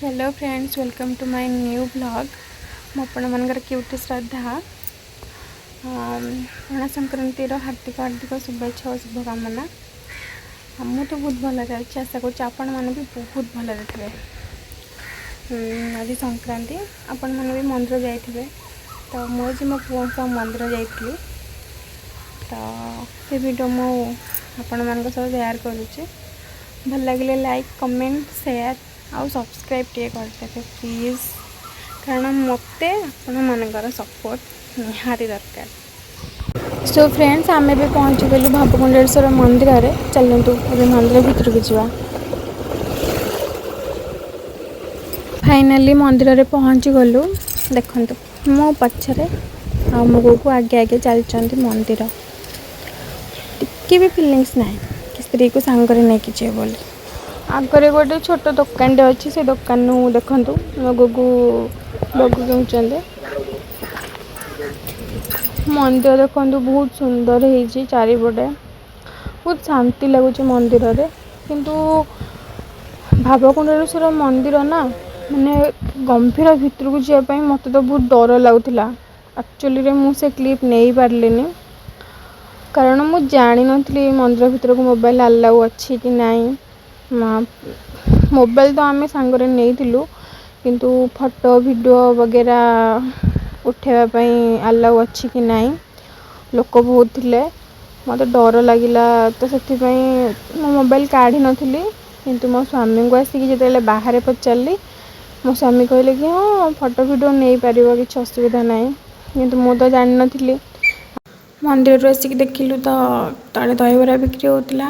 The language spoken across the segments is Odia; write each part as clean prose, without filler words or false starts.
Hello friends, welcome to my new vlog. ମୁଁ ଆପଣମାନଙ୍କର କ୍ୟୁଟି ଶ୍ରଦ୍ଧା। ପଣା ସଂକ୍ରାନ୍ତିର ହାର୍ଦ୍ଦିକ ହାର୍ଦ୍ଦିକ ଶୁଭେଚ୍ଛା ଓ ଶୁଭକାମନା। ମୁଁ ତ ବହୁତ ଭଲରେ ଅଛି, ଆଶା କରୁଛି ଆପଣମାନେ ବି ବହୁତ ଭଲରେ ଥିବେ। ଆଜି ସଂକ୍ରାନ୍ତି, ଆପଣମାନେ ବି ମନ୍ଦିର ଯାଇଥିବେ। ତ ମୁଁ ଆଜି ମୋ ପୁଅ ସହ ମନ୍ଦିର ଯାଇଥିଲି, ତ ସେ ଭିଡ଼ିଓ ମୁଁ ଆପଣମାନଙ୍କ ସହ ସେୟାର କରୁଛି। ଭଲ ଲାଗିଲେ ଲାଇକ୍, କମେଣ୍ଟ, ସେୟାର ଆଉ ସବସ୍କ୍ରାଇବ୍ ଟିକେ କରିଦେବେ ପ୍ଲିଜ୍, କାରଣ ମୋତେ ଆପଣମାନଙ୍କର ସପୋର୍ଟ ନିହାତି ଦରକାର। ସୋ ଫ୍ରେଣ୍ଡସ୍, ଆମେ ଏବେ ପହଞ୍ଚିଗଲୁ ଭାବକୁଣ୍ଡେଶ୍ୱର ମନ୍ଦିରରେ। ଚାଲନ୍ତୁ, ଏବେ ମନ୍ଦିର ଭିତରକୁ ଯିବା। ଫାଇନାଲି ମନ୍ଦିରରେ ପହଞ୍ଚିଗଲୁ। ଦେଖନ୍ତୁ, ମୋ ପଛରେ ଆଉ ମୋ ବୋଉକୁ ଆଗେ ଆଗେ ଚାଲିଛନ୍ତି। ମନ୍ଦିର ଟିକେ ବି ଫିଲିଙ୍ଗସ୍ ନାହିଁ କି ସ୍ତ୍ରୀକୁ ସାଙ୍ଗରେ ନେଇକି ଯିବେ ବୋଲି। ଆଗରେ ଗୋଟେ ଛୋଟ ଦୋକାନଟେ ଅଛି, ସେ ଦୋକାନରୁ ଦେଖନ୍ତୁ ମୋ ଗୁଗୁ ବଗୁ କିଣୁଛନ୍ତି। ମନ୍ଦିର ଦେଖନ୍ତୁ, ବହୁତ ସୁନ୍ଦର ହେଇଛି ଚାରିପଟେ, ବହୁତ ଶାନ୍ତି ଲାଗୁଛି ମନ୍ଦିରରେ। କିନ୍ତୁ ଭାବକୁଣ୍ଡଳେଶ୍ୱର ମନ୍ଦିର ନା, ମାନେ ଗମ୍ଭୀର, ଭିତରକୁ ଯିବା ପାଇଁ ମୋତେ ତ ବହୁତ ଡର ଲାଗୁଥିଲା। ଆକ୍ଚୁଆଲିରେ ମୁଁ ସେ କ୍ଲିପ୍ ନେଇପାରିଲିନି, କାରଣ ମୁଁ ଜାଣିନଥିଲି ମନ୍ଦିର ଭିତରକୁ ମୋବାଇଲ୍ ଆଲାଉ ଅଛି କି ନାହିଁ। ମୋବାଇଲ୍ ତ ଆମେ ସାଙ୍ଗରେ ନେଇଥିଲୁ, କିନ୍ତୁ ଫଟୋ ଭିଡ଼ିଓ ବଗେରା ଉଠାଇବା ପାଇଁ ଆଲାଉ ଅଛି କି ନାହିଁ। ଲୋକ ବହୁତ ଥିଲେ, ମୋତେ ଡର ଲାଗିଲା, ତ ସେଥିପାଇଁ ମୁଁ ମୋବାଇଲ୍ କାଢ଼ିନଥିଲି। କିନ୍ତୁ ମୋ ସ୍ୱାମୀଙ୍କୁ ଆସିକି ଯେତେବେଳେ ବାହାରେ ପଚାରିଲି, ମୋ ସ୍ୱାମୀ କହିଲେ କି ହଁ, ଫଟୋ ଭିଡ଼ିଓ ନେଇପାରିବ, କିଛି ଅସୁବିଧା ନାହିଁ। କିନ୍ତୁ ମୁଁ ତ ଜାଣିନଥିଲି। ମନ୍ଦିରରୁ ଆସିକି ଦେଖିଲୁ ତ ତଳେ ଦହିବରା ବିକ୍ରି ହେଉଥିଲା,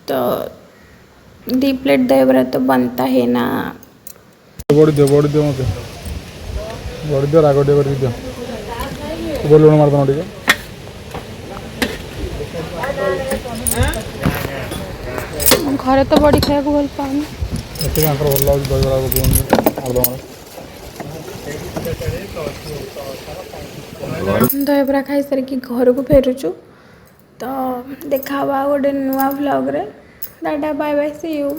ତ 2 ପ୍ଲେଟ୍ ଦହିବରା ତ बनता है ନା। ବଡ଼ି ଦିଅ, ବଡ଼ି ଦିଅ, ମୋତେ ବଡ଼ି ଦିଅ, ରାଗ ଟିକେ କରିକି ଦିଅ, ଉପରେ ଲୁଣ ମାରିଦେବ ଟିକେ। ଘରେ ତ ବଡ଼ି ଖାଇବାକୁ ଭଲ ପାଉନି। ଏତେ ତାଙ୍କର ଭଲ ଲାଗୁଛି ଦହିବରା ପକଉଛନ୍ତି ଆଳୁଦମରେ। ଦହିବରା ଖାଇସାରିକି ଘରକୁ ଫେରୁଛୁ। ତ ଦେଖା ହେବା ଆଉ ଗୋଟେ ନୂଆ ଭ୍ଲଗ୍ରେ। Tata, bye bye, see you.